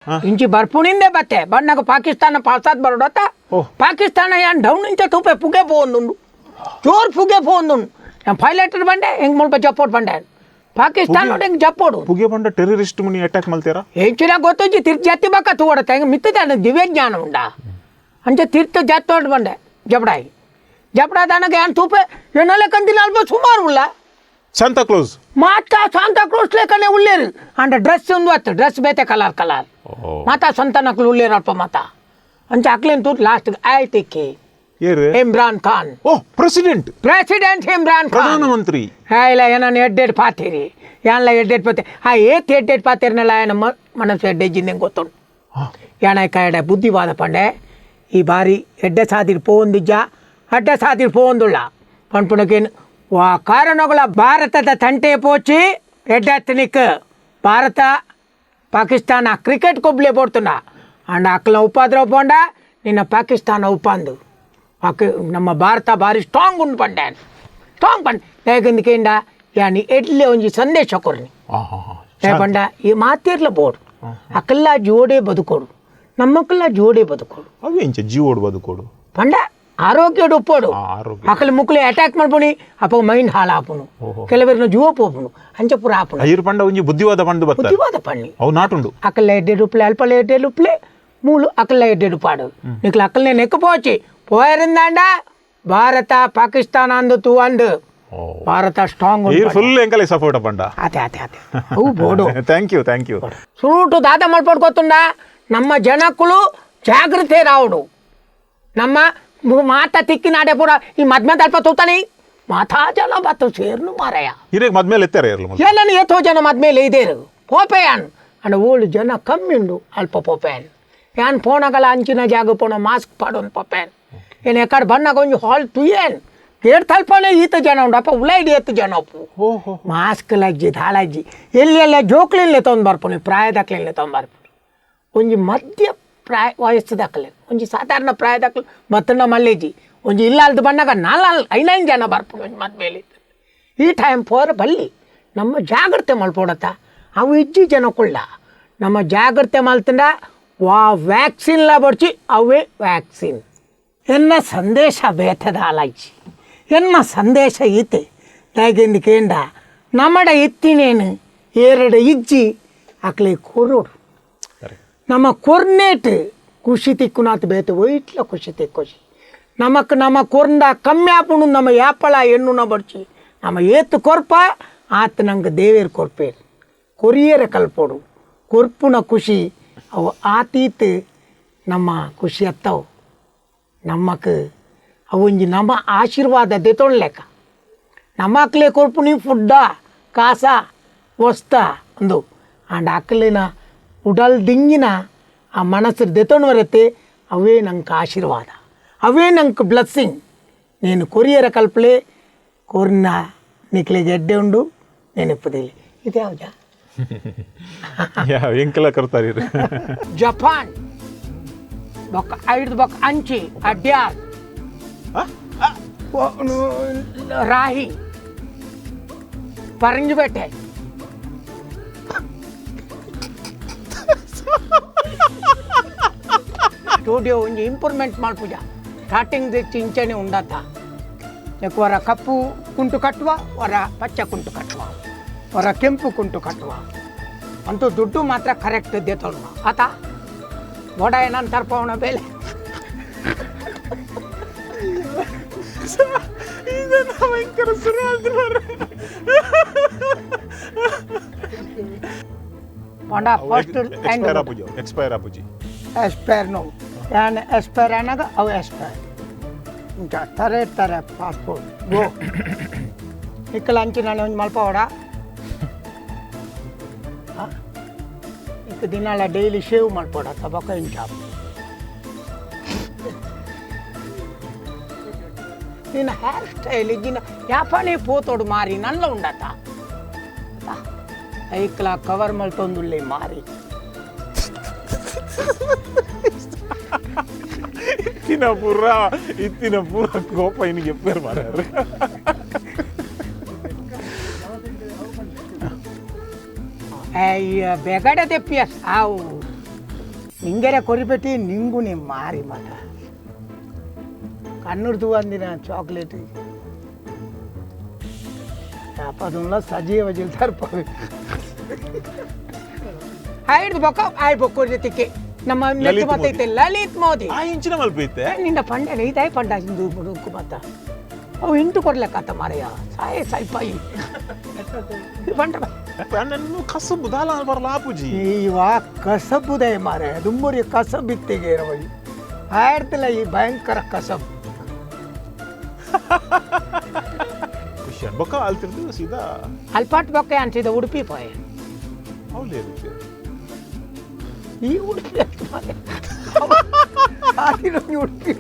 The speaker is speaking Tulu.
ಇಂಚಿ ಬರ್ಪುಣಿಂದೆ ಬತ್ತೆ ಬಣ್ಣಗ ಪಾಕಿಸ್ತಾನ ಪಾಸಾದ್ ಬರೋಡತ್ತ. ಪಾಕಿಸ್ತಾನ ಏನ್ ಡೌನ್ ಇಂಚ ತೂಪೆ ಪುಗೆ ಪೋಂದುಂಡು, ಜೋರ್ ಪುಗೆ ಪೋಂದುಂಡು. ಪೈಲಟ್ ಬಂಡೆ ಹೆಂಗ್ ಮುಲ್ಪ ಜಪ್ಪೋಟ್ ಬಂಡೆ ಪಾಕಿಸ್ತಾನ ಹೆಂಗ್ ಜಪ್ಪೋಡು. ಪುಗೆ ಬಂಡ ಟೆರರಿಸ್ಟ್ ಮುನಿ ಅಟ್ಯಾಕ್ ಮಲ್ತೇರಾ? ಎಂಚಿನ ಗೊತ್ತುಂಜಿ ತಿರ್ತು ಜತ್ತಿ ಬಕ್ಕ ತೂವಡತ್ತ ಹೆಂಗೆ ಮಿತ್ತದ ದಿವ್ಯ ಜ್ಞಾನ ಉಂಡ ಅಂಚೆ ತಿರ್ತು ಜತ್ತೋಡ್ ಬಂಡೆ ಜಬಡಾಯಿ ಜಬಡಾದನಗ ಏನ್ ತೂಪೆ ಎನ್ನಲೆ ಕಂದಿನ ಅಲ್ಪ ಸುಮಾರು ಉಲ್ಲ. ಶಾಂತಾ ಕ್ಲೋಸ್. ಮಾತಾ ಸಾಂತಾ ಕ್ರೂಸ್ ಲೇಕನೆ ಉಳ್ಳೇರು. ಅಂಡ ಡ್ರೆಸ್ ಒಂದು ಅತ್ತು ಡ್ರೆಸ್ ಬೇತೆ ಕಲರ್ ಕಲರ್. ಮಾತಾ ಸಂತಾನಕ್ಲು ಉಳ್ಳೇರು ಅಲ್ಪ ಮಾತಾ ಅಂಚೆ ಅಕ್ಲೇನ್ ತೂತ್ ಲಾಸ್ಟ್ ಆಯ್ತಿಕ್ಕಿ. ಏರು? ಇಮ್ರಾನ್ ಖಾನ್. ಓ, ಪ್ರೆಸಿಡೆಂಟ್. ಪ್ರೆಸಿಡೆಂಟ್ ಇಮ್ರಾನ್ ಖಾನ್. ಪ್ರಧಾನ ಮಂತ್ರಿ. ಇಲ್ಲ ಏನನ್ನ ಎಡ್ಡೆಡ್ ಪಾತೀರಿ ಏನ್ಲ ಎಡ್ಡೆಡ್ ಪಾತೆ ಆ ಏತ್ ಎಡ್ಡೆಡ್ ಪಾತೀರಿನಲ್ಲ ಏನ ಮನಸ್ಸು ಎಡ್ಡೆಜ್ಜಿಂದ ಗೊತ್ತುಂಟು. ಏನ ಕಾಯಡ ಬುದ್ಧಿವಾದ ಪಂಡೆ ಈ ಬಾರಿ ಎಡ್ಡೆ ಸಾದಿರ್ ಪೋವೊಂದಿಜ್ಜ, ಅಡ್ಡೆ ಸಾದಿರ್ ಪೋವೊಂದುಳ್ಳ ಪನ್ಪುನಕೇನು ವಾ ಕಾರಣಗಳ ಭಾರತದ ತಂಟೆ ಪೋಚಿ ಎಡ್ಡೆತ್ತನಿಕ್ ಭಾರತ ಪಾಕಿಸ್ತಾನ ಕ್ರಿಕೆಟ್ ಕೊಬ್ಲೆ ಬೋಡ್ತುಂಡ ಅಂಡ ಅಕ್ಲ ಉಪದ್ರವ ಪೋಂಡ ನಿನ್ನ ಪಾಕಿಸ್ತಾನ ಉಪ್ಪಂದು ಅಕ್ ನಮ್ಮ ಭಾರತ ಭಾರಿ ಸ್ಟ್ರಾಂಗ್ ಉಂಡು ಪಂಡೆ, ಸ್ಟ್ರಾಂಗ್ ಪಂಡೆ. ಹೇಗಂದಕೇಂಡ ಯಾನಿ ಎಡ್ಲೆ ಒಂಜಿ ಸಂದೇಶ ಕೊರ್ನಿ. ಪಂಡ ಈ ಮಾತಿರ್ಲ ಬೋಡು ಅಕಲ್ಲ ಜೋಡೆ ಬದುಕೋಡು, ನಮ್ಮಕ್ಕೆಲ್ಲ ಜೋಡೆ ಬದುಕೋಡು. ಅವು ಎಂಚ ಜೀವೋಡು ಬದುಕೋಡು? ಪಂಡ ಆರೋಗ್ಯಡು ಉಪ್ಪೋಡು. ಆರೋಗ್ಯ. ಅಕಲ್ ಮುಕ್ಲು ಅಟ್ಯಾಕ್ ಮಾಡ್ಪುಣಿ ಅಪ್ಪ ಮೈಂಡ್ ಹಾಳಾಪುನು, ಕೆಲವರಿನ ಜೀವ ಪೋಪುನು, ಅಂಚ ಪೂರ ಆಪುನು. ಐರು ಪಂಡ ಒಂಜಿ ಬುದ್ಧಿವಾದ ಪಂಡು ಬತ್ತ. ಬುದ್ಧಿವಾದ ಪಣ್ಣಿ. ಅವು ನಾಟುಂಡು. ಅಕಲ್ಲ ಎಡ್ಡೆಡು ಉಪ್ಲೆ ಅಲ್ಪಲ ಎಡ್ಡೆಡು ಉಪ್ಲೆ ಮೂಲು ಅಕಲ್ಲ ಎಡ್ಡೆಡು ಪಾಡು ನಿಕ್ಲ ಅಕಲ್ನೆ ನೆಕ್ಕು ಪೋಚಿ ಪೋಯರಿಂದಾಂಡ ಭಾರತ ಪಾಕಿಸ್ತಾನ ಅಂದು ತೂ ಅಂದು ಭಾರತ ಸ್ಟ್ರಾಂಗ್. ಈರ್ ಫುಲ್ ಎಂಕಲೆ ಸಪೋರ್ಟ್ ಪಂಡ. ಅದೇ ಅದೇ ಅದೇ ಅವು ಬೋಡು. Thank you, thank you. ಸುರುಟು ದಾದ ಮಲ್ಪಡ್ ಗೊತ್ತುಂಡ, ನಮ್ಮ ಜನಕ್ಕಳು ಜಾಗೃತಿ ರಾವುಡು. ನಮ್ಮ ಮಾತ ತಿಕ್ಕಿನಾಡೆ ಪೂರ ಈ ಮದ್ಮೆ ತಲ್ಪ ತೂತಾನೆ ಮಾತಾ ಜನ ಬತ್ತು ಸೇರ್ನು ಮಾರಾಯ. ಹಿರೇಗ್ ಮದ್ಮೇಲೆ ಎತ್ತಾರೆ ಇರ್ಲು ಮೊದ್ಲು. ಏನನ್ನು ಏತೋ ಜನ ಮದ್ಮೇಲೆ ಇದೇರು ಪೋಪೆಯಾನ್ ಅಂಡ ಓಳು ಜನ ಕಮ್ಮಿ ಉಂಡು ಅಲ್ಪ ಪೋಪೆಯಾನ್ ಯಾನ್ ಪೋಣಗಲ ಅಂಚಿನ ಜಾಗ ಪೋಣ ಮಾಸ್ಕ್ ಪಾಡೊಂದು ಪೋಪೆಯಾನ್ ಏನು ಎಕ್ಕಡ ಬಣ್ಣಗ ಒಂಜಿ ಹಾಲ್ ತುಯೇನ್ ಗೇಟ್ ತಲ್ಪನೆ ಈತ ಜನ ಉಂಡು ಅಪ್ಪ ಉಲೈಡಿ ಎತ್ತು ಜನ ಉಪ್ಪು. ಮಾಸ್ಕ್ ಲಜ್ಜಿ ದಾಳಜ್ಜಿ ಎಲ್ಲಿ ಎಲ್ಲ ಜೋಕ್ಲಿಲ್ಲೇ ತೊಂದು ಬರ್ಪುನಿ, ಪ್ರಾಯದಕ್ಲಿಲ್ಲೇ ತೊಂದು ಬರ್ಪುನಿ. ಒಂಜಿ ಮಧ್ಯ ಪ್ರಾಯ ವಯಸ್ಸುದಕ್ಲೆ ಒಂಜಿ ಸಾಧಾರಣ ಪ್ರಾಯದಕ್ಲು ಬತ್ತನ ಮಲ್ಲೇಜಿ ಒಂಜಿ ಇಲ್ಲಾಲ್ದು ಬಣ್ಣಗ ನಾಲ್ ಐನೈದು ಜನ ಬರ್ಪುನಿ ಒಂಜಿ ಮದ್ಮೇಲೆ. ಈ ಟೈಮ್ ಪೋರ ಬಲ್ಲಿ ನಮ್ಮ ಜಾಗ್ರತೆ ಮಲ್ಪೋಡತ್ತ ಅವು ಇಜ್ಜಿ ಜನಕ್ಕುಳ್ಳ ನಮ್ಮ ಜಾಗ್ರತೆ ಮಲ್ತಂಡ ವಾ ವ್ಯಾಕ್ಸಿನ್ಲ ಬಡ್ಚಿ ಅವೇ ವ್ಯಾಕ್ಸಿನ್. ಎನ್ನ ಸಂದೇಶ ಬೇತದ ಅಲಾಯ್ಚಿ, ಎನ್ನ ಸಂದೇಶ ಈತೆ ದಾಗಿಂದ ಕೇಂಡ ನಮ್ಮಡ ಎತ್ತಿನೇನು ಎರಡು ಇಜ್ಜಿ ಅಕ್ಲೆ ಕೊರೋಡು. ನಮ್ಮ ಕೊರ್ನೇಟ್ ಖುಷಿ ತಿಕ್ಕುನಾತ್ ಬೇತೆ ಒಯ್ಟ್ಲ ಖುಷಿ ತಿಕ್ಕೋಸಿ ನಮಕ್ ನಮ್ಮ ಕೊರ್ಂದ ಕಮ್ಮಿ ಆಪುಂಡು. ನಮ್ಮ ಯಾಪಳ ಎಣ್ಣುನ ಬಡ್ಚಿ ನಮ್ಮ ಏತು ಕೊರ್ಪ ಆತ ನಂಗೆ ದೇವೇರು ಕೊರ್ಪೇರು ಕೊರಿಯರ ಕಲ್ಪೋಡು. ಕೊರ್ಪುನ ಖುಷಿ ಅವು ಆತೀತ್ ನಮ್ಮ ಖುಷಿ ಅತ್ತವು ನಮ್ಮಕ್ ಅವೊಂಜಿ ನಮ್ಮ ಆಶೀರ್ವಾದ ದೆತೊಳ್ಲೆಕ್ಕ. ನಮ್ಮ ಅಕ್ಲೆ ಕೊರ್ಪುನಿ ಫುಡ್ಡ ಕಾಸ ವಸ್ತ ಅಂದು ಆಂಡ ಅಕ್ಲಿನ ಉಡಲ್ ದಿಂಗಿನ ಆ ಮನಸ್ಸು ದೆತೊಂಡು ಬರುತ್ತೆ. ಅವೇ ನಂಗೆ ಆಶೀರ್ವಾದ, ಅವೇ ನಂಗೆ ಬ್ಲೆಸ್ಸಿಂಗ್. నేను ಕೊರಿಯರ ಕಲ್ಪಲೆ ಕೊರ್ನ ನಿಕ್ಲೆಗೆ ಎಡ್ಡೆ ಉಂಡು ನೆನಪುದಿಲ್ಲ ಇದು ಯಾವ್ದಾ. ಯಾ ಎಂಕೆಲ್ಲ ಕರ್ತಾರೆ ಇರು. ಜಪಾನ್ ಬೊಕ್ಕ ಐದು ಬೊಕ್ಕ ಅಂಚಿ ಅಡ್ಯಾರ್ ರಾಹಿ ಪರಂಜಿಪೇಟೆ ಸ್ಟುಡಿಯೋ ಒಂಜಿ ಇಂಪ್ರೂವ್ಮೆಂಟ್ ಮಲ್ಪುಜ. ಸ್ಟಾರ್ಟಿಂಗ್ ತೆಚ್ಚಿ ಇಂಚನೆ ಉಂಡತ ವರ ಕಪ್ಪು ಕುಂಟು ಕಟ್ಟುವ, ವರ ಪಚ್ಚ ಕುಂಟು ಕಟ್ಟುವ, ವರ ಕೆಂಪು ಕುಂಟು ಕಟ್ಟುವ ಅಂತೂ ದುಡ್ಡು ಮಾತ್ರ ಕರೆಕ್ಟ್ ದೆತೊನುವ ಆತ ವಡ ಏನಂತ ತರ್ಪವನ ಬೇಲೆ. ಇದನ್ನ ಭಯಂಕರ ಸುರು ಆಯ್ತು ಮಾರ್ರೆ. ಪಂಡ ಫಸ್ಟ್ ಎಕ್ಸ್ಪೈರ್ ಆಪುಜಿ, ಎಕ್ಸ್ಪೈರ್ ಆಪುಜಿ. ಎಕ್ಸ್ಪೈರ್ ನೋ ಯಾನ್ ಎಕ್ಸ್ಪೈರ್ ಆನಾಗ ಅವು ಎಕ್ಸ್ಪೈರ್ ಇಂಚ ತರೆ ತರೆ ಪಾಸ್ಪೋರ್ಟ್ ಗೋ ಇಕ್ಕಲ ಅಂಚಿನ ಒಂಜಿ ಮಲ್ಪವಡ ಇಕ್ಕ ದಿನಾಲ ಡೈಲಿ ಶೇವ್ ಮಲ್ಪೋಡ ಬೊಕ್ಕ ಇಂಚ ನಿನ್ನ ಹೇರ್ ಸ್ಟೈಲ್ ಇಜ್ಜಿನ ಯಾಪನೇ ಪೋತೋಡು ಮಾರಿ ನಲ್ಲ ಉಂಡತ ಐಕ್ಲ ಕವರ್ ಮಲ್ತೊಂದುಲ್ಲೆ ಮಾರಿ. ಇತ್ತಿನ ಪೂರ ಇತ್ತಿನ ಪೂರ ಕೋಪ ಇನಿಗೆ ಎಪ್ಪೇರು ಮಾರ್ರೆ. ಬೇಗಡೆ ತೆಪ್ಪಿಯಸ್ ಅವು. ನಿಂಗೆರೆ ಕೊರಿಪೆಟ್ಟಿ ನಿಂಗು ನೀ ಮಾರಿ ಮಾತ ಕಣ್ಣುಡ್ದು ಅಂದಿನ ಚಾಕ್ಲೇಟ್ ಅಪದುಲ್ಲ ಸಜೀವ ಜಿಲ್ದಾರ್ ಆಯ್ದು ಬೊಕ್ಕ ಆಯ್ ಬೊಕ್ಕ ತಿಕ್ಕಿ ನಮ್ಮ ಮೆತ್ತು ಲಲಿತ್ ಮತ್ತ ಐತೆ ಲಲಿತ್ ಮೋದಿ. ಆ ಇಂಚಿನ ಮಲ್ಪೈತೆ. ನಿನ್ನ ಪಂಡೆ ಇದೇ ಪಂಡ ಇಂದು ಮತ್ತ ಅವು ಇಂಟು ಕೊಡ್ಲೆಕ್ಕಾತ ಮಾರಯ್ಯ ಸಾಯೇ ಸಾಯ್ಪಾಯಿ ಪಂಡ. ಅಣ್ಣನ್ನು ಕಸಬು ದಾಲ ಬರಲ ಆಪುಜಿ. ಇವ ಕಸಬುದೇ ಮಾರೆ, ದುಮ್ಮುರಿ ಕಸಬಿತ್ತಿಗೆ ಇರವೈ ಆಯ್ತಿಲ್ಲ ಈ ಭಯಂಕರ ಕಸಬ್. ಖುಷಿ ಬೊಕ್ಕ ಅಲ್ತಿರ್ದು ಸೀದಾ. ಅಲ್ಪಾಟ್ ಬೊಕ್ಕ ಅನ್ಸಿದ ಉಡುಪಿ ಪೋಯೆ. ಹೌದು ರೀತಿ. ಈ ಉಡುಪಿ ಅಂತ ಮಾರ್ರೆ. ಆದಿನೊಂದು ಉಡುಪಿ.